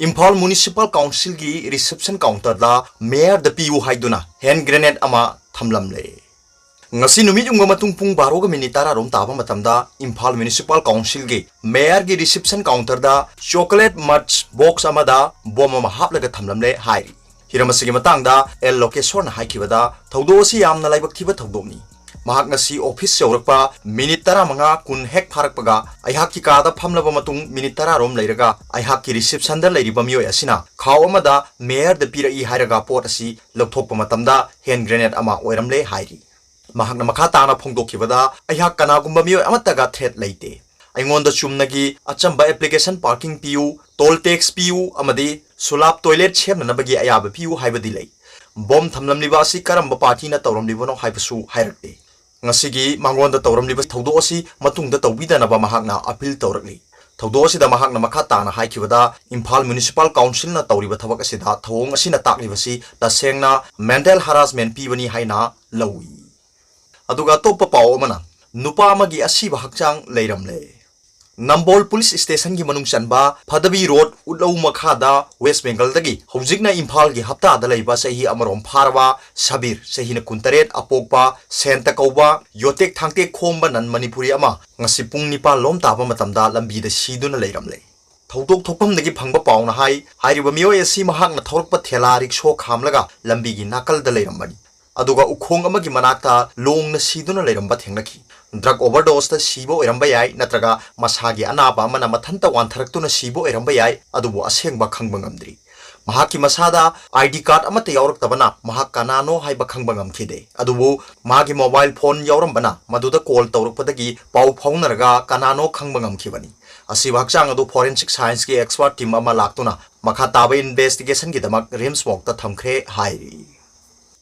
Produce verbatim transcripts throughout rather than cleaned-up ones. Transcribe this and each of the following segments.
Imphal municipal ꯀꯥꯎꯟꯁꯤꯜꯒꯤ reception ꯀꯥꯎꯟꯇꯔꯗ ꯃꯦꯌꯔꯗ ꯄꯤꯌꯨ ꯍꯥꯏꯗꯨꯅ ꯍꯦꯟ ꯒ꯭ꯔꯦꯅꯦꯗ ꯑꯃ ꯊꯝꯂꯝꯂꯦ꯫ ꯉꯁꯤ ꯅꯨꯃꯤꯠ ꯌꯨꯡꯕ ꯃꯇꯨꯡ ꯄꯨꯡ ꯕꯥꯔꯣꯒ ꯃꯤꯅꯤꯠ ꯇꯔꯥꯔꯣꯝ ꯇꯥꯕ ꯃꯇꯝꯗ ꯏꯝꯐꯥꯜ ꯃ꯭ꯌꯨꯅꯤꯁꯤꯄꯥꯜ ꯀꯥꯎꯟꯁꯤꯜꯒꯤ ꯃꯦꯌꯔꯒꯤ ꯔꯤꯁꯦꯞꯁꯟ ꯀꯥꯎꯟꯇꯔꯗ ꯆꯣꯀꯣꯂꯦꯠ ꯃꯆ ꯕꯣꯛꯁ ꯑꯃꯗ ꯕꯣꯝ ꯑꯃ ꯍꯥꯞꯂꯒ ꯊꯝꯂꯝꯂꯦ ꯍꯥꯏꯔꯤ꯫ ꯍꯤꯔꯝ ꯑꯁꯤꯒꯤ ꯃꯇꯥꯡꯗ ꯑꯦꯜ ꯂꯣꯀꯦꯁꯣꯔꯅ ꯍꯥꯏꯈꯤꯕꯗ, ꯊꯧꯗꯣꯛ ꯑꯁꯤ ꯌꯥꯝꯅ ꯂꯥꯏꯕꯛ ꯊꯤꯕ ꯊꯧꯗꯣꯛꯅꯤ꯫ ꯃꯍꯥꯛ ꯉꯁꯤ ꯑꯣꯐꯤꯁ ꯌꯧꯔꯛꯄ ꯃꯤꯅꯤꯠ ꯇꯔꯥꯃꯉꯥ ꯀꯨꯟ ꯍꯦꯛ ꯐꯥꯔꯛꯄꯒ ꯑꯩꯍꯥꯛꯀꯤ ꯀꯥꯗ ꯐꯝꯂꯕ ꯃꯇꯨꯡ ꯃꯤꯅꯤꯠ ꯇꯔꯥꯔꯣꯝ ꯂꯩꯔꯒ ꯑꯩꯍꯥꯛꯀꯤ ꯔꯤꯁꯦꯞꯁꯟꯗ ꯂꯩꯔꯤꯕ ꯃꯤꯑꯣꯏ ꯑꯁꯤꯅ ꯈꯥꯎ ꯑꯃꯗ ꯃꯦꯌꯔꯗ ꯄꯤꯔꯛꯏ ꯍꯥꯏꯔꯒ ꯄꯣꯠ ꯑꯁꯤ ꯂꯧꯊꯣꯛꯄ ꯃꯇꯝꯗ ꯍꯦꯟ ꯒ꯭ꯔꯦꯅꯦꯗ ꯑꯃ ꯑꯣꯏꯔꯝꯂꯦ ꯍꯥꯏꯔꯤ꯫ ꯃꯍꯥꯛꯅ ꯃꯈꯥ ꯇꯥꯅ ꯐꯣꯡꯗꯣꯛꯈꯤꯕꯗ, ꯑꯩꯍꯥꯛ ꯀꯅꯥꯒꯨꯝꯕ ꯃꯤꯑꯣꯏ ꯑꯃꯠꯇꯒ ꯊ꯭ꯔꯦꯠ ꯂꯩꯇꯦ꯫ ꯑꯩꯉꯣꯟꯗ ꯆꯨꯝꯅꯒꯤ ꯑꯆꯝꯕ ꯑꯦꯄ꯭ꯂꯤꯀꯦꯁꯟ ꯄꯥꯔꯀꯤꯡ ꯄꯤꯌꯨ, ꯇꯣꯜ ꯇꯦꯛꯁ ꯄꯤꯌꯨ ꯑꯃꯗꯤ ꯁꯨꯂꯥꯞ ꯇꯣꯏꯂꯦꯠ ꯁꯦꯝꯅꯅꯕꯒꯤ ꯑꯌꯥꯕ ꯄꯤꯌꯨ ꯍꯥꯏꯕꯗꯤ ꯂꯩ꯫ ꯕꯣꯝ ꯊꯝꯂꯝꯂꯤꯕ ꯑꯁꯤ ꯀꯔꯝꯕ ꯄꯥꯔꯇꯤꯅ ꯇꯧꯔꯝꯂꯤꯕꯅꯣ ꯍꯥꯏꯕꯁꯨ ꯍꯥꯏꯔꯛꯇꯦ꯫ ꯉꯁꯤꯒꯤ ꯃꯉꯣꯟꯗ ꯇꯧꯔꯝꯂꯤꯕ ꯊꯧꯗꯣꯛ ꯑꯁꯤ ꯃꯇꯨꯡꯗ ꯇꯧꯕꯤꯗꯅꯕ ꯃꯍꯥꯛꯅ ꯑꯄꯤꯜ ꯇꯧꯔꯛꯂꯤ꯫ ꯊꯧꯗꯣꯛ ꯑꯁꯤꯗ ꯃꯍꯥꯛꯅ ꯃꯈꯥ ꯇꯥꯅ ꯍꯥꯏꯈꯤꯕꯗ, ꯏꯝꯐꯥꯜ ꯃ꯭ꯌꯨꯅꯤꯁꯤꯄꯥꯜ ꯀꯥꯎꯟꯁꯤꯜꯅ ꯇꯧꯔꯤꯕ ꯊꯕꯛ ꯑꯁꯤꯗ ꯊꯧꯑꯣꯡ ꯑꯁꯤꯅ ꯇꯥꯛꯂꯤꯕꯁꯤ ꯇꯁꯦꯡꯅ ꯃꯦꯟꯇꯦꯜ ꯍꯔꯥꯁꯃꯦꯟ ꯄꯤꯕꯅꯤ ꯍꯥꯏꯅ ꯂꯧꯏ꯫ ꯑꯗꯨꯒ ꯑꯇꯣꯞꯄ ꯄꯥꯎ ꯑꯃꯅ, ꯅꯨꯄꯥ ꯑꯃꯒꯤ ꯑꯁꯤꯕ ꯍꯛꯆꯥꯡ ꯂꯩꯔꯝꯂꯦ꯫ ꯅꯝꯕꯣꯜ ꯄꯨꯂꯤꯁ ꯁ꯭ꯇꯦꯁꯟꯒꯤ ꯃꯅꯨꯡ ꯆꯟꯕ ꯐꯗꯕꯤ ꯔꯣꯗ ꯎꯠꯂꯧ ꯃꯈꯥꯗ ꯋꯦꯁ ꯕꯦꯡꯒꯜꯗꯒꯤ ꯍꯧꯖꯤꯛꯅ ꯏꯝꯐꯥꯜꯒꯤ ꯍꯞꯇꯥꯗ ꯂꯩꯕ ꯆꯍꯤ ꯑꯃꯔꯣꯝ ꯐꯥꯔꯕ ꯁꯕꯤꯔ, ꯆꯍꯤꯅ ꯀꯨꯟꯇꯔꯦꯠ, ꯑꯄꯣꯛꯄ ꯁꯦꯟꯇ ꯀꯧꯕ ꯌꯣꯇꯦꯛ ꯊꯥꯡꯇꯦꯛ ꯈꯣꯝꯕ ꯅꯟ ꯃꯅꯤꯄꯨꯔꯤ ꯑꯃ ꯉꯁꯤ ꯄꯨꯡ ꯅꯤꯄꯥꯟ ꯂꯣꯝ ꯇꯥꯕ ꯃꯇꯝꯗ ꯂꯝꯕꯤꯗ ꯁꯤꯗꯨꯅ ꯂꯩꯔꯝꯂꯦ꯫ ꯊꯧꯗꯣꯛ ꯊꯣꯛꯐꯝꯗꯒꯤ ꯐꯪꯕ ꯄꯥꯎꯅ ꯍꯥꯏ, ꯍꯥꯏꯔꯤꯕ ꯃꯤꯑꯣꯏ ꯑꯁꯤ ꯃꯍꯥꯛꯅ ꯊꯧꯔꯛꯄ ꯊꯦꯂꯥ ꯔꯤꯛꯁꯣ ꯈꯥꯝꯂꯒ ꯂꯝꯕꯤꯒꯤ ꯅꯥꯀꯜꯗ ꯂꯩꯔꯝꯕꯅꯤ꯫ ꯑꯗꯨꯒ ꯎꯈꯣꯡ ꯑꯃꯒꯤ ꯃꯅꯥꯛꯇ ꯂꯣꯡꯅ ꯁꯤꯗꯨꯅ ꯂꯩꯔꯝꯕ ꯊꯦꯡꯅꯈꯤ꯫ ꯗ꯭ꯔꯒ ꯑꯣꯚꯔꯗꯣꯁꯇ ꯁꯤꯕ ꯑꯣꯏꯔꯝꯕ ꯌꯥꯏ, ꯅꯠꯇ꯭ꯔꯒ ꯃꯁꯥꯒꯤ ꯑꯅꯥꯕ ꯑꯃꯅ ꯃꯊꯟꯇ ꯋꯥꯟꯊꯔꯛꯇꯨꯅ ꯁꯤꯕ ꯑꯣꯏꯔꯝꯕ ꯌꯥꯏ, ꯑꯗꯨꯕꯨ ꯑꯁꯦꯡꯕ ꯈꯪꯕ ꯉꯝꯗ꯭ꯔꯤ꯫ ꯃꯍꯥꯛꯀꯤ ꯃꯁꯥꯗ ꯑꯥꯏ ꯗꯤ ꯀꯥꯔꯗ ꯑꯃꯠꯇ ꯌꯥꯎꯔꯛꯇꯕꯅ ꯃꯍꯥꯛ ꯀꯅꯥꯅꯣ ꯍꯥꯏꯕ ꯈꯪꯕ ꯉꯝꯈꯤꯗꯦ꯫ ꯑꯗꯨꯕꯨ ꯃꯥꯒꯤ ꯃꯣꯕꯥꯏꯜ ꯐꯣꯟ ꯌꯥꯎꯔꯝꯕꯅ ꯃꯗꯨꯗ ꯀꯣꯜ ꯇꯧꯔꯛꯄꯗꯒꯤ ꯄꯥꯎ ꯐꯥꯎꯅꯔꯒ ꯀꯅꯥꯅꯣ ꯈꯪꯕ ꯉꯝꯈꯤꯕꯅꯤ꯫ ꯑꯁꯤꯕ ꯍꯛꯆꯥꯡ ꯑꯗꯨ ꯐꯣꯔꯦꯟꯁꯤꯛ ꯁꯥꯏꯟꯁꯀꯤ ꯑꯦꯛꯁꯄꯔꯠ ꯇꯤꯝ ꯑꯃ ꯂꯥꯛꯇꯨꯅ ꯃꯈꯥ ꯇꯥꯕ ꯏꯟꯚꯦꯁꯇꯤꯒꯦꯁꯟꯒꯤꯗꯃꯛ ꯔꯤꯝꯁ ꯃꯣꯔꯒꯇ ꯊꯝꯈ꯭ꯔꯦ ꯍꯥꯏꯔꯤ꯫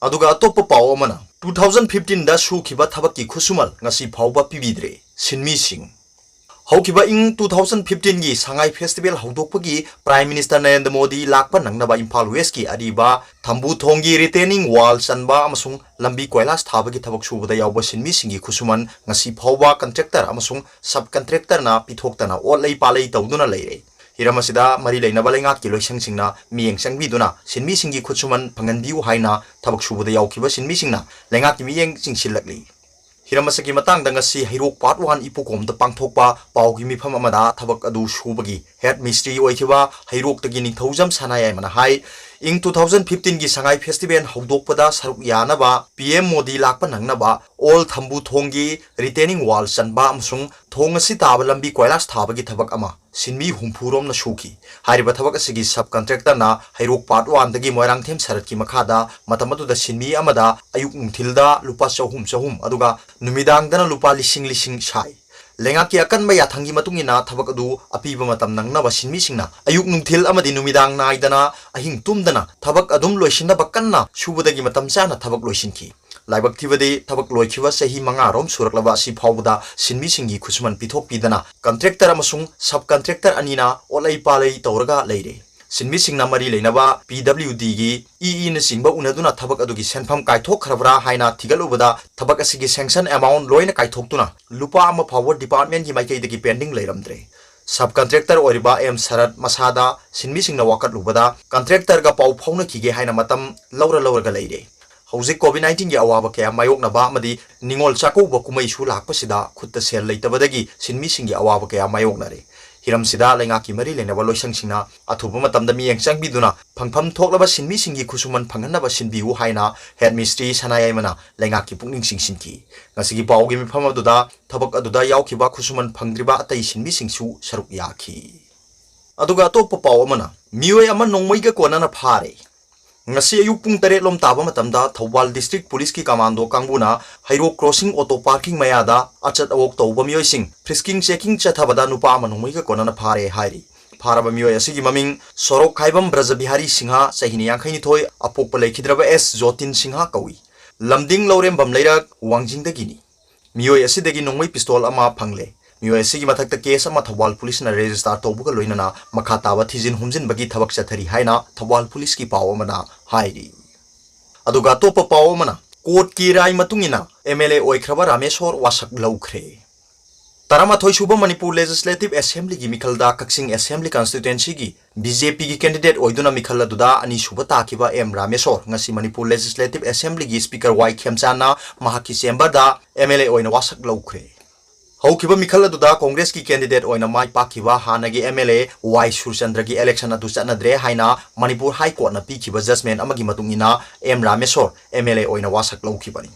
ꯑꯗꯨꯒ ꯑꯇꯣꯞꯄ ꯄꯥꯎ ꯑꯃꯅ, ꯇꯨ ꯊꯥꯎꯖꯟ ꯐꯤꯐꯇꯤꯟꯗ ꯁꯨꯈꯤꯕ ꯊꯕꯛꯀꯤ ꯈꯨꯠꯁꯨꯃꯜ ꯉꯁꯤ ꯐꯥꯎꯕ ꯄꯤꯕꯤꯗ꯭ꯔꯦ ꯁꯤꯟꯃꯤꯁꯤꯡ꯫ ꯍꯧꯈꯤꯕ ꯏꯪ ꯇꯨ ꯊꯥꯎꯖꯟ ꯐꯤꯐꯇꯤꯟꯒꯤ ꯁꯉꯥꯏ ꯐꯦꯁꯇꯤꯚꯦꯜ ꯍꯧꯗꯣꯛꯄꯒꯤ ꯄ꯭ꯔꯥꯏꯝ ꯃꯤꯅꯤꯁꯇꯔ ꯅꯔꯦꯟꯗ꯭ꯔ ꯃꯣꯗꯤ ꯂꯥꯛꯄ ꯅꯪꯅꯕ ꯏꯝꯐꯥꯜ ꯋꯦꯁꯀꯤ ꯑꯔꯤꯕ ꯊꯝꯕꯨ ꯊꯣꯡꯒꯤ ꯔꯤꯇꯦꯅꯤꯡ ꯋꯥꯜ ꯆꯟꯕ ꯑꯃꯁꯨꯡ ꯂꯝꯕꯤ ꯀꯣꯏꯂꯥꯁ ꯊꯥꯕꯒꯤ ꯊꯕꯛ ꯁꯨꯕꯗ ꯌꯥꯎꯕ ꯁꯤꯟꯃꯤꯁꯤꯡꯒꯤ ꯈꯨꯠꯁꯨꯃꯟ ꯉꯁꯤ ꯐꯥꯎꯕ ꯀꯟꯇ꯭ꯔꯦꯛꯇꯔ ꯑꯃꯁꯨꯡ ꯁꯕ ꯀꯟꯇ꯭ꯔꯦꯛꯇꯔꯅ ꯄꯤꯊꯣꯛꯇꯅ ꯑꯣꯠ ꯂꯩ ꯄꯥꯜꯂꯩ ꯇꯧꯗꯨꯅ ꯂꯩꯔꯦ꯫ ꯍꯤꯔꯝ ꯑꯁꯤꯗ ꯃꯔꯤ ꯂꯩꯅꯕ ꯂꯩꯉꯥꯛꯀꯤ ꯂꯣꯏꯁꯪꯁꯤꯡꯅ ꯃꯤꯠꯌꯦꯡ ꯆꯪꯕꯤꯗꯨꯅ ꯁꯤꯟꯃꯤꯁꯤꯡꯒꯤ ꯈꯨꯠꯁꯨꯃꯟ ꯐꯪꯍꯟꯕꯤꯌꯨ ꯍꯥꯏꯅ ꯊꯕꯛ ꯁꯨꯕꯗ ꯌꯥꯎꯈꯤꯕ ꯁꯤꯟꯃꯤꯁꯤꯡꯅ ꯂꯩꯉꯥꯛꯀꯤ ꯃꯤꯠꯌꯦꯡ ꯆꯤꯡꯁꯤꯜꯂꯛꯂꯤ꯫ ꯍꯤꯔꯝ ꯑꯁꯤꯒꯤ ꯃꯇꯥꯡꯗ ꯉꯁꯤ ꯍꯩꯔꯣꯛ Part One ꯏꯄꯨꯀꯣꯝꯗ ꯄꯥꯡꯊꯣꯛꯄ ꯄꯥꯎꯒꯤ ꯃꯤꯐꯝ ꯑꯃꯗ ꯊꯕꯛ ꯑꯗꯨ ꯁꯨꯕꯒꯤ head mistri ꯑꯣꯏꯈꯤꯕ ꯍꯩꯔꯣꯛꯇꯒꯤ ꯅꯤꯡꯊꯧꯖꯝ ꯁꯅꯥꯌꯥꯏꯃꯅ ꯍꯥꯏ, ꯏꯪ two thousand fifteen ꯒꯤ ꯁꯉꯥꯏ festival ꯍꯧꯗꯣꯛꯄꯗ ꯁꯔꯨꯛ ꯌꯥꯅꯕ P M ꯃꯣꯗꯤ ꯂꯥꯛꯄ ꯅꯪꯅꯕ Old ꯊꯝꯕꯨ ꯊꯣꯡꯒꯤ retaining wall ꯆꯟꯕ ꯑꯃꯁꯨꯡ ꯊꯣꯡ ꯑꯁꯤ ꯇꯥꯕ ꯂꯝꯕꯤ ꯀꯣꯏꯂꯥꯁ ꯊꯥꯕꯒꯤ ꯊꯕꯛ ꯑꯃ ꯁꯤꯟꯃꯤ ꯍꯨꯝꯐꯨ ꯔꯣꯝꯅ ꯁꯨꯈꯤ꯫ ꯍꯥꯏꯔꯤꯕ ꯊꯕꯛ ꯑꯁꯤꯒꯤ sub contractor ꯅ ꯍꯩꯔꯣꯛ Part One ꯗꯒꯤ ꯃꯣꯏꯔꯥꯡꯊꯦꯝ ꯁꯔꯠꯀꯤ ꯃꯈꯥꯗ ꯃꯇꯝ ꯑꯗꯨꯗ ꯁꯤꯟꯃꯤ ꯑꯃꯗ ꯑꯌꯨꯛ ꯅꯨꯡꯊꯤꯜꯗ ꯂꯨꯄꯥ ꯆꯍꯨꯝ ꯆꯍꯨꯝ ꯑꯗꯨꯒ ꯅꯨꯃꯤꯗꯥꯡꯗꯅ ꯂꯨꯄꯥ ꯂꯤꯁꯤꯡ ꯂꯤꯁꯤꯡ ꯁꯥꯏ꯫ ꯂꯩꯉꯥꯛꯀꯤ ꯑꯀꯟꯕ ꯌꯥꯊꯪꯒꯤ ꯃꯇꯨꯡ ꯏꯟꯅ ꯊꯕꯛ ꯑꯗꯨ ꯑꯄꯤꯕ ꯃꯇꯝ ꯅꯪꯅꯕ ꯁꯤꯟꯃꯤꯁꯤꯡꯅ ꯑꯌꯨꯛ ꯅꯨꯡꯊꯤꯜ ꯑꯃꯗꯤ ꯅꯨꯃꯤꯗꯥꯡ ꯅꯥꯏꯗꯅ ꯑꯍꯤꯡ ꯇꯨꯝꯗꯅ ꯊꯕꯛ ꯑꯗꯨꯝ ꯂꯣꯏꯁꯤꯟꯅꯕ ꯀꯟꯅ ꯁꯨꯕꯗꯒꯤ ꯃꯇꯝ ꯆꯥꯅ ꯊꯕꯛ ꯂꯣꯏꯁꯤꯟꯈꯤ꯫ ꯂꯥꯏꯕꯛ ꯊꯤꯕꯗꯤ, ꯊꯕꯛ ꯂꯣꯏꯈꯤꯕ ꯆꯍꯤ ꯃꯉꯥ ꯔꯣꯝ ꯁꯨꯔꯛꯂꯕ ꯑꯁꯤ ꯐꯥꯎꯕꯗ ꯁꯤꯟꯃꯤꯁꯤꯡꯒꯤ ꯈꯨꯠꯁꯨꯃꯟ ꯄꯤꯊꯣꯛꯄꯤꯗꯅ contractor ꯑꯃꯁꯨꯡ sub contractor ꯑꯅꯤꯅ ꯑꯣꯠꯂꯩ ꯄꯥꯂꯩ ꯇꯧꯔꯒ ꯂꯩꯔꯦ꯫ ꯁꯤꯟꯃꯤꯁꯤꯡꯅ ꯃꯔꯤ ꯂꯩꯅꯕ P W D ꯒꯤ E E ꯅꯆꯤꯡꯕ ꯎꯅꯗꯨꯅ ꯊꯕꯛ ꯑꯗꯨꯒꯤ ꯁꯦꯟꯐꯝ ꯀꯥꯏꯊꯣꯛꯈ꯭ꯔꯕ꯭ꯔꯥ ꯍꯥꯏꯅ ꯊꯤꯒꯠꯂꯨꯕꯗ, ꯊꯕꯛ ꯑꯁꯤꯒꯤ sanction amount ꯂꯣꯏꯅ ꯀꯥꯏꯊꯣꯛꯇꯨꯅ ꯂꯨꯄꯥ ꯑꯃ ꯐꯥꯎꯕ department ꯀꯤ ꯃꯥꯏꯀꯩꯗꯒꯤ pending ꯂꯩꯔꯝꯗ꯭ꯔꯦ꯫ Sub contractor ꯑꯣꯏꯔꯤꯕ M ꯁꯔꯠ ꯃꯁꯥꯗ ꯁꯤꯟꯃꯤꯁꯤꯡꯅ ꯋꯥꯀꯠꯂꯨꯕꯗ, contractor ꯒ ꯄꯥꯎ ꯐꯥꯎꯅꯈꯤꯒꯦ ꯍꯥꯏꯅ ꯃꯇꯝ ꯂꯧꯔ ꯂꯧꯔꯒ ꯂꯩꯔꯦ꯫ ꯍꯧꯖꯤꯛ COVID nineteen ꯒꯤ ꯑꯋꯥꯕ ꯀꯌꯥ ꯃꯥꯌꯣꯛꯅꯕ ꯑꯃꯗꯤ ꯅꯤꯉꯣꯜ ꯆꯥꯛꯀꯧꯕ ꯀꯨꯝꯍꯩꯁꯨ ꯂꯥꯛꯄꯁꯤꯗ ꯈꯨꯠꯇ ꯁꯦꯜ ꯂꯩꯇꯕꯗꯒꯤ ꯁꯤꯟꯃꯤꯁꯤꯡꯒꯤ ꯑꯋꯥꯕ ꯀꯌꯥ ꯃꯥꯌꯣꯛꯅꯔꯦ꯫ ꯍꯤꯔꯝꯁꯤꯗ ꯂꯩꯉꯥꯛꯀꯤ ꯃꯔꯤ ꯂꯩꯅꯕ ꯂꯣꯏꯁꯪꯁꯤꯡꯅ ꯑꯊꯨꯕ ꯃꯇꯝꯗ ꯃꯤꯠꯌꯦꯡ ꯆꯪꯕꯤꯗꯨꯅ ꯐꯪꯐꯝ ꯊꯣꯛꯂꯕ ꯁꯤꯟꯃꯤꯁꯤꯡꯒꯤ ꯈꯨꯠꯁꯨꯃꯟ ꯐꯪꯍꯟꯅꯕ ꯁꯤꯟꯕꯤꯌꯨ ꯍꯥꯏꯅ head mistri ꯁꯅꯥꯌꯥꯏꯃꯅ ꯂꯩꯉꯥꯛꯀꯤ ꯄꯨꯛꯅꯤꯡ ꯆꯤꯡꯁꯤꯟꯈꯤ꯫ ꯉꯁꯤꯒꯤ ꯄꯥꯎꯒꯤ ꯃꯤꯐꯝ ꯑꯗꯨꯗ ꯊꯕꯛ ꯑꯗꯨꯗ ꯌꯥꯎꯈꯤꯕ ꯈꯨꯠꯁꯨꯃꯟ ꯐꯪꯗ꯭ꯔꯤꯕ ꯑꯇꯩ ꯁꯤꯟꯃꯤꯁꯤꯡꯁꯨ ꯁꯔꯨꯛ ꯌꯥꯈꯤ꯫ ꯑꯗꯨꯒ ꯑꯇꯣꯞꯄ ꯄꯥꯎ ꯑꯃꯅ, ꯃꯤꯑꯣꯏ ꯑꯃ ꯅꯣꯡꯃꯩꯒ ꯀꯣꯟꯅꯅ ꯐꯥꯔꯦ꯫ ꯉꯁꯤ ꯑꯌꯨꯛ ꯄꯨꯡ ꯇꯔꯦꯠ ꯂꯣꯝ ꯇꯥꯕ ꯃꯇꯝꯗ ꯊꯧꯕꯥꯜ district police ꯀꯤ commando ꯀꯥꯡꯕꯨꯅ ꯍꯩꯔꯣꯛ crossing auto parking ꯃꯌꯥꯗ ꯑꯆꯠ ꯑꯋꯣꯛ ꯇꯧꯕ ꯃꯤꯑꯣꯏꯁꯤꯡ frisking checking ꯆꯠꯊꯕꯗ ꯅꯨꯄꯥ ꯑꯃ ꯅꯣꯡꯃꯩꯒ ꯀꯣꯟꯅꯅ ꯐꯥꯔꯦ ꯍꯥꯏꯔꯤ꯫ ꯐꯥꯔꯕ ꯃꯤꯑꯣꯏ ꯑꯁꯤꯒꯤ ꯃꯃꯤꯡ ꯁꯣꯔꯣꯛ ꯈꯥꯏꯕꯝ ꯕ꯭ꯔꯖꯕꯤꯍꯥꯔꯤ ꯁꯤꯡꯍ, ꯆꯍꯤ ꯅꯤꯌꯥꯡꯈꯩ ꯅꯤꯊꯣꯏ, ꯑꯄꯣꯛꯄ ꯂꯩꯈꯤꯗ꯭ꯔꯕ S ꯖꯣꯇꯤꯟ ꯁꯤꯡꯍ ꯀꯧꯏ꯫ ꯂꯝꯗꯤꯡ ꯂꯧꯔꯦꯝꯕꯝ ꯂꯩꯔꯛ, ꯋꯥꯡꯖꯤꯡꯗꯒꯤꯅꯤ꯫ ꯃꯤꯑꯣꯏ ꯑꯁꯤꯗꯒꯤ ꯅꯣꯡꯃꯩ pistol ꯑꯃ ꯐꯪꯂꯦ꯫ ꯃꯤꯑꯣꯏ ꯑꯁꯤꯒꯤ ꯃꯊꯛꯇ case ꯑꯃ ꯊꯧꯕꯥꯜ police ꯅ register ꯇꯧꯕꯒ ꯂꯣꯏꯅꯅ ꯃꯈꯥ ꯇꯥꯕ ꯊꯤꯖꯤꯟ ꯍꯨꯝꯖꯤꯟꯕꯒꯤ ꯊꯕꯛ ꯆꯠꯊꯔꯤ ꯍꯥꯏꯅ ꯊꯧꯕꯥꯜ police ꯀꯤ ꯄꯥꯎ ꯑꯃꯅ ꯍꯥꯏꯔꯤ꯫ ꯑꯗꯨꯒ ꯑꯇꯣꯞꯄ ꯄꯥꯎ ꯑꯃꯅ, court ꯀꯤ ꯔꯥꯏ ꯃꯇꯨꯡ ꯏꯟꯅ M L A ꯑꯣꯏꯈ꯭ꯔꯕ ꯔꯥꯃꯦꯁꯣꯔ ꯋꯥꯁꯛ ꯂꯧꯈ꯭ꯔꯦ꯫ ꯇꯔꯥꯃꯥꯊꯣꯏ ꯁꯨꯕ ꯃꯅꯤꯄꯨꯔ Legislative Assemblyꯒꯤ ꯃꯤꯈꯜꯗ ꯀꯛꯆꯤꯡ Assembly Constituencyꯒꯤ BJPꯒꯤ candidate ꯑꯣꯏꯗꯨꯅ ꯃꯤꯈꯜ ꯑꯗꯨꯗ ꯑꯅꯤꯁꯨꯕ ꯇꯥꯈꯤꯕ ꯑꯦꯝ ꯔꯥꯃꯦꯁꯣꯔ ꯉꯁꯤ ꯃꯅꯤꯄꯨꯔ Legislative Assemblyꯒꯤ Speaker ꯋꯥꯏ ꯈꯦꯝꯆꯥꯟꯅ ꯃꯍꯥꯛꯀꯤ chamberꯗ MLA ꯑꯣꯏꯅ ꯋꯥꯁꯛ ꯂꯧꯈ꯭ꯔꯦ꯫ ꯍꯧꯈꯤꯕ ꯃꯤꯈꯜ ꯑꯗꯨꯗ Congressꯀꯤ candidate ꯑꯣꯏꯅ ꯃꯥꯏ ꯄꯥꯛꯈꯤꯕ ꯍꯥꯟꯅꯒꯤ MLA ꯋꯥꯏ ꯁꯨꯔꯆꯟꯗ꯭ꯔꯒꯤ election ꯑꯗꯨ ꯆꯠꯅꯗ꯭ꯔꯦ ꯍꯥꯏꯅ ꯃꯅꯤꯄꯨꯔ High Courtꯅ ꯄꯤꯈꯤꯕ judgment ꯑꯃꯒꯤ ꯃꯇꯨꯡ ꯏꯟꯅ ꯑꯦꯝ ꯔꯥꯃꯦꯁꯣꯔ MLA ꯑꯣꯏꯅ ꯋꯥꯁꯛ ꯂꯧꯈꯤꯕꯅꯤ꯫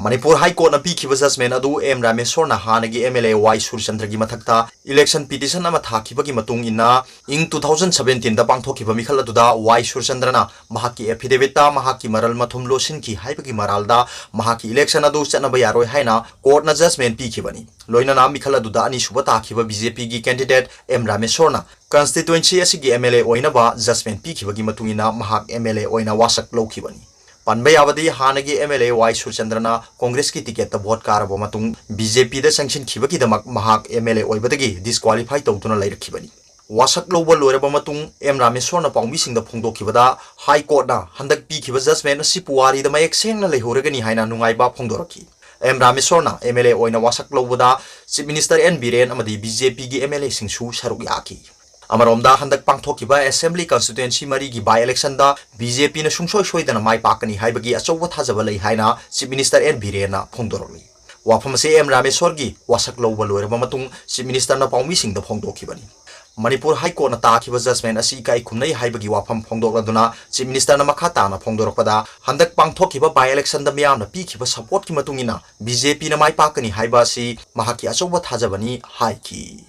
ꯃꯅꯤꯄꯨꯔ High Courtꯅ ꯄꯤꯈꯤꯕ judgment ꯑꯗꯨ ꯑꯦꯝ ꯔꯥꯃꯦꯁꯣꯔꯅ ꯍꯥꯟꯅꯒꯤ MLA ꯋꯥꯏ ꯁꯨꯔꯆꯟꯗ꯭ꯔꯒꯤ ꯃꯊꯛꯇ election petition ꯑꯃ ꯊꯥꯈꯤꯕꯒꯤ ꯃꯇꯨꯡ ꯏꯟꯅ ꯏꯪ two thousand seventeenꯗ ꯄꯥꯡꯊꯣꯛꯈꯤꯕ ꯃꯤꯈꯜ ꯑꯗꯨꯗ ꯋꯥꯏ ꯁꯨꯔꯆꯟꯗ꯭ꯔꯅ ꯃꯍꯥꯛꯀꯤ affidavitꯇ ꯃꯍꯥꯛꯀꯤ ꯃꯔꯜ ꯃꯊꯨꯝ ꯂꯣꯠꯁꯤꯟꯈꯤ ꯍꯥꯏꯕꯒꯤ ꯃꯔꯥꯜꯗ ꯃꯍꯥꯛꯀꯤ election ꯑꯗꯨ ꯆꯠꯅꯕ ꯌꯥꯔꯣꯏ ꯍꯥꯏꯅ courtꯅ judgment ꯄꯤꯈꯤꯕꯅꯤ꯫ ꯂꯣꯏꯅꯅ ꯃꯤꯈꯜ ꯑꯗꯨꯗ ꯑꯅꯤꯁꯨꯕ ꯇꯥꯈꯤꯕ BJPꯒꯤ candidate ꯑꯦꯝ ꯔꯥꯃꯦꯁꯣꯔꯅ constituency ꯑꯁꯤꯒꯤ MLA ꯑꯣꯏꯅꯕ judgment ꯄꯤꯈꯤꯕꯒꯤ ꯃꯇꯨꯡ ꯏꯟꯅ ꯃꯍꯥꯛ MLA ꯑꯣꯏꯅ ꯋꯥꯁꯛ ꯂꯧꯈꯤꯕꯅꯤ꯫ ꯄꯟꯕ ꯌꯥꯕꯗꯤ ꯍꯥꯟꯅꯒꯤ MLA ꯋꯥꯏ ꯁꯨꯔꯆꯟꯗ꯭ꯔꯅ Congressꯀꯤ ticketꯇ vote ꯀꯥꯔꯕ ꯃꯇꯨꯡ BJPꯗ ꯆꯪꯁꯤꯟꯈꯤꯕꯒꯤꯗꯃꯛ ꯃꯍꯥꯛ MLA ꯑꯣꯏꯕꯗꯒꯤ disqualify ꯇꯧꯗꯨꯅ ꯂꯩꯔꯛꯈꯤꯕꯅꯤ꯫ ꯋꯥꯁꯛ ꯂꯧꯕ ꯂꯣꯏꯔꯕ ꯃꯇꯨꯡ ꯑꯦꯝ ꯔꯥꯃꯦꯁꯣꯔꯅ ꯄꯥꯎꯃꯤꯁꯤꯡꯗ ꯐꯣꯡꯗꯣꯛꯈꯤꯕꯗ High Courtꯅ ꯍꯟꯗꯛ ꯄꯤꯈꯤꯕ judgment ꯑꯁꯤ ꯄꯨꯋꯥꯔꯤꯗ ꯃꯌꯦꯛ ꯁꯦꯡꯅ ꯂꯩꯍꯧꯔꯒꯅꯤ ꯍꯥꯏꯅ ꯅꯨꯡꯉꯥꯏꯕ ꯐꯣꯡꯗꯣꯔꯛꯈꯤ꯫ ꯑꯦꯝ ꯔꯥꯃꯦꯁꯣꯔꯅ MLA ꯑꯣꯏꯅ ꯋꯥꯁꯛ ꯂꯧꯕꯗ Chief Minister ꯑꯦꯟ ꯕꯤꯔꯦꯟ ꯑꯃꯗꯤ BJPꯒꯤ MLAꯁꯤꯡꯁꯨ ꯁꯔꯨꯛ ꯌꯥꯈꯤ꯫ ꯑꯃꯔꯣꯝꯗ ꯍꯟꯗꯛ ꯄꯥꯡꯊꯣꯛꯈꯤꯕ Assembly Constituency ꯃꯔꯤꯒꯤ by electionꯗ BJPꯅ ꯁꯨꯡꯁꯣꯏ ꯁꯣꯏꯗꯅ ꯃꯥꯏ ꯄꯥꯛꯀꯅꯤ ꯍꯥꯏꯕꯒꯤ ꯑꯆꯧꯕ ꯊꯥꯖꯕ ꯂꯩ ꯍꯥꯏꯅ Chief Minister ꯑꯦꯟ ꯕꯤꯔꯦꯟꯅ ꯐꯣꯡꯗꯣꯔꯛꯂꯤ꯫ ꯋꯥꯐꯝ ꯑꯁꯤ ꯑꯦꯝ ꯔꯥꯃꯦꯁꯣꯔꯒꯤ ꯋꯥꯁꯛ ꯂꯧꯕ ꯂꯣꯏꯔꯕ ꯃꯇꯨꯡ Chief Ministerꯅ ꯄꯥꯎꯃꯤꯁꯤꯡꯗ ꯐꯣꯡꯗꯣꯛꯈꯤꯕꯅꯤ꯫ ꯃꯅꯤꯄꯨꯔ High Courtꯅ ꯇꯥꯈꯤꯕ judgment ꯑꯁꯤ ꯏꯀꯥꯏ ꯈꯨꯝꯅꯩ ꯍꯥꯏꯕꯒꯤ ꯋꯥꯐꯝ ꯐꯣꯡꯗꯣꯛꯂꯗꯨꯅ Chief Ministerꯅ ꯃꯈꯥ ꯇꯥꯅ ꯐꯣꯡꯗꯣꯔꯛꯄꯗ, ꯍꯟꯗꯛ ꯄꯥꯡꯊꯣꯛꯈꯤꯕ by electionꯗ ꯃꯤꯌꯥꯝꯅ ꯄꯤꯈꯤꯕ supportꯀꯤ ꯃꯇꯨꯡ ꯏꯟꯅ BJPꯅ ꯃꯥꯏ ꯄꯥꯛꯀꯅꯤ ꯍꯥꯏꯕ ꯑꯁꯤ ꯃꯍꯥꯛꯀꯤ ꯑꯆꯧꯕ ꯊꯥꯖꯕꯅꯤ ꯍꯥꯏꯈꯤ꯫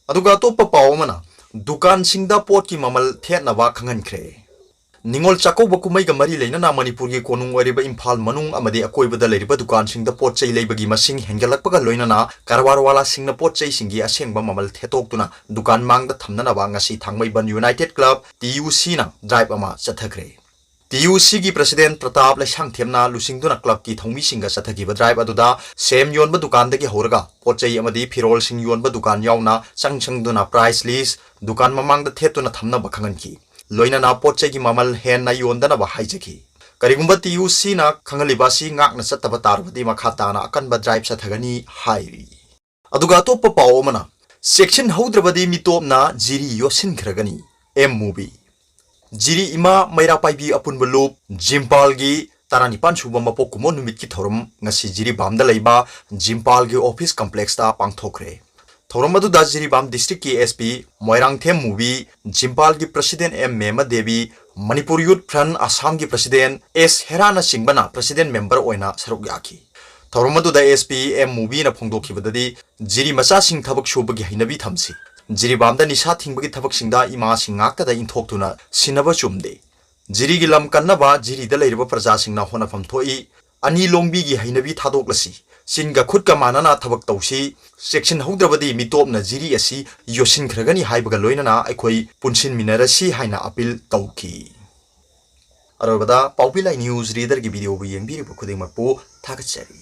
ꯑꯗꯨꯒ ꯑꯇꯣꯞꯄ ꯄꯥꯎ ꯑꯃꯅ, ꯗꯨꯀꯥꯟꯁꯤꯡꯗ ꯄꯣꯠꯀꯤ ꯃꯃꯜ ꯊꯦꯠꯅꯕ ꯈꯪꯍꯟꯈ꯭ꯔꯦ꯫ ꯅꯤꯉꯣꯜ ꯆꯥꯛꯀꯧꯕ ꯀꯨꯝꯍꯩꯒ ꯃꯔꯤ ꯂꯩꯅꯅ ꯃꯅꯤꯄꯨꯔꯒꯤ ꯀꯣꯅꯨꯡ ꯑꯣꯏꯔꯤꯕ ꯏꯝꯐꯥꯜ ꯃꯅꯨꯡ ꯑꯃꯗꯤ ꯑꯀꯣꯏꯕꯗ ꯂꯩꯔꯤꯕ ꯗꯨꯀꯥꯟꯁꯤꯡꯗ ꯄꯣꯠ ꯆꯩ ꯂꯩꯕꯒꯤ ꯃꯁꯤꯡ ꯍꯦꯟꯒꯠꯂꯛꯄꯒ ꯂꯣꯏꯅꯅ ꯀꯔꯕꯥꯔꯋꯥꯂꯥꯁꯤꯡꯅ ꯄꯣꯠ ꯆꯩꯁꯤꯡꯒꯤ ꯑꯁꯦꯡꯕ ꯃꯃꯜ ꯊꯦꯠꯇꯣꯛꯇꯨꯅ ꯗꯨꯀꯥꯟ ꯃꯥꯡꯗ ꯊꯝꯅꯅꯕ ꯉꯁꯤ ꯊꯥꯡꯃꯩꯕꯟ United Club, TUCꯅ drive ꯑꯃ ꯆꯠꯊꯈ꯭ꯔꯦ꯫ TUCꯒꯤ President ꯄ꯭ꯔꯇꯥꯞ ꯂꯩꯁꯥꯡꯊꯦꯝꯅ ꯂꯨꯆꯤꯡꯗꯨꯅ clubꯀꯤ ꯊꯧꯃꯤꯁꯤꯡꯒ ꯆꯠꯊꯈꯤꯕ drive ꯑꯗꯨꯗ ꯁꯦꯝ ꯌꯣꯟꯕ ꯗꯨꯀꯥꯟꯗꯒꯤ ꯍꯧꯔꯒ ꯄꯣꯠ ꯆꯩ ꯑꯃꯗꯤ ꯐꯤꯔꯣꯜꯁꯤꯡ ꯌꯣꯟꯕ ꯗꯨꯀꯥꯟ ꯌꯥꯎꯅ ꯆꯪ ꯆꯪꯗꯨꯅ price list ꯗꯨꯀꯥꯟ ꯃꯃꯥꯡꯗ ꯊꯦꯠꯇꯨꯅ ꯊꯝꯅꯕ ꯈꯪꯍꯟꯈꯤ꯫ ꯂꯣꯏꯅꯅ ꯄꯣꯠ ꯆꯩꯒꯤ ꯃꯃꯜ ꯍꯦꯟꯅ ꯌꯣꯟꯗꯅꯕ ꯍꯥꯏꯖꯈꯤ꯫ ꯀꯔꯤꯒꯨꯝꯕ TUCꯅ ꯈꯪꯍꯜꯂꯤꯕ ꯑꯁꯤ ꯉꯥꯛꯅ ꯆꯠꯇꯕ ꯇꯥꯔꯕꯗꯤ ꯃꯈꯥ ꯇꯥꯅ ꯑꯀꯟꯕ drive ꯆꯠꯊꯒꯅꯤ ꯍꯥꯏꯔꯤ꯫ ꯑꯗꯨꯒ ꯑꯇꯣꯞꯄ ꯄꯥꯎ ꯑꯃꯅ, ꯆꯦꯛꯁꯤꯟꯍꯧꯗ꯭ꯔꯕꯗꯤ ꯃꯤꯇꯣꯞꯅ ꯖꯤꯔꯤ ꯌꯣꯠꯁꯤꯟꯈ꯭ꯔꯒꯅꯤ, ꯑꯦꯝ ꯃꯨꯚꯤ꯫ ꯖꯤꯔꯤ ꯏꯃꯥ ꯃꯩꯔꯥ ꯄꯥꯏꯕꯤ ꯑꯄꯨꯟꯕ ꯂꯨꯞ ꯖꯤꯝꯄꯥꯜꯒꯤ ꯇꯔꯥꯅꯤꯄꯥꯟ ꯁꯨꯕ ꯃꯄꯣꯛ ꯀꯨꯝꯑꯣꯟ ꯅꯨꯃꯤꯠꯀꯤ ꯊꯧꯔꯝ ꯉꯁꯤ ꯖꯤꯔꯤꯕꯥꯝꯗ ꯂꯩꯕ ꯖꯤꯝꯄꯥꯜꯒꯤ ꯑꯣꯐꯤꯁ ꯀꯝꯄ꯭ꯂꯦꯛꯁꯇ ꯄꯥꯡꯊꯣꯛꯈ꯭ꯔꯦ꯫ ꯊꯧꯔꯝ ꯑꯗꯨꯗ ꯖꯤꯔꯤꯕꯥꯝ ꯗꯤꯁꯇ꯭ꯔꯤꯛꯀꯤ ꯑꯦꯁ ꯄꯤ ꯃꯣꯏꯔꯥꯡꯊꯦꯝ ꯃꯨꯚꯤ, ꯖꯤꯝꯄꯥꯜꯒꯤ president M Mema Devi, Manipur youth front ꯑꯁꯥꯝꯒꯤ ꯄ꯭ꯔꯁꯤꯗꯦꯟ ꯑꯦꯁ ꯍꯦꯔꯥꯅꯆꯤꯡꯕꯅ ꯄ꯭ꯔꯁꯤꯗꯦꯟ ꯃꯦꯝꯕꯔ ꯑꯣꯏꯅ ꯁꯔꯨꯛ ꯌꯥꯈꯤ꯫ ꯊꯧꯔꯝ ꯑꯗꯨꯗ ꯑꯦꯁ ꯄꯤ ꯑꯦꯝ ꯃꯨꯚꯤꯅ ꯐꯣꯡꯗꯣꯛꯈꯤꯕꯗꯗꯤ, ꯖꯤꯔꯤ ꯃꯆꯥꯁꯤꯡ ꯊꯕꯛ ꯁꯨꯕꯒꯤ ꯍꯩꯅꯕꯤ ꯊꯝꯁꯤ꯫ ꯖꯤꯔꯤꯕꯥꯝꯗ ꯅꯤꯁꯥ ꯊꯤꯡꯕꯒꯤ ꯊꯕꯛꯁꯤꯡꯗ ꯏꯃꯥꯁꯤꯡ ꯉꯥꯛꯇꯗ ꯏꯟꯊꯣꯛꯇꯨꯅ ꯁꯤꯟꯅꯕ ꯆꯨꯝꯗꯦ꯫ ꯖꯤꯔꯤꯒꯤ ꯂꯝ ꯀꯟꯅꯕ ꯖꯤꯔꯤꯗ ꯂꯩꯔꯤꯕ ꯄ꯭ꯔꯖꯥꯁꯤꯡꯅ ꯍꯣꯠꯅꯐꯝ ꯊꯣꯛꯏ꯫ ꯑꯅꯤ ꯂꯣꯡꯕꯤꯒꯤ ꯍꯩꯅꯕꯤ ꯊꯥꯗꯣꯛꯂꯁꯤ꯫ ꯆꯤꯟꯒ ꯈꯨꯠꯀ ꯃꯥꯟꯅꯅ ꯊꯕꯛ ꯇꯧꯁꯤ꯫ ꯆꯦꯛꯁꯤꯟꯍꯧꯗ꯭ꯔꯕꯗꯤ ꯃꯤꯇꯣꯞꯅ ꯖꯤꯔꯤ ꯑꯁꯤ ꯌꯣꯠꯁꯤꯟꯈ꯭ꯔꯒꯅꯤ ꯍꯥꯏꯕꯒ ꯂꯣꯏꯅꯅ ꯑꯩꯈꯣꯏ ꯄꯨꯟꯁꯤꯟꯃꯤꯟꯅꯔꯁꯤ ꯍꯥꯏꯅ ꯑꯄꯤꯜ ꯇꯧꯈꯤ꯫ ꯑꯔꯣꯏꯕꯗ ꯄꯥꯎꯕꯤ ꯂꯥꯏ ꯅ꯭ꯌꯨꯁ ꯔꯤꯗꯔꯒꯤ ꯚꯤꯗꯤꯑꯣꯕꯨ ꯌꯦꯡꯕꯤꯔꯤꯕ ꯈꯨꯗꯤꯡꯃꯛꯄꯨ ꯊꯥꯒꯠꯆꯔꯤ꯫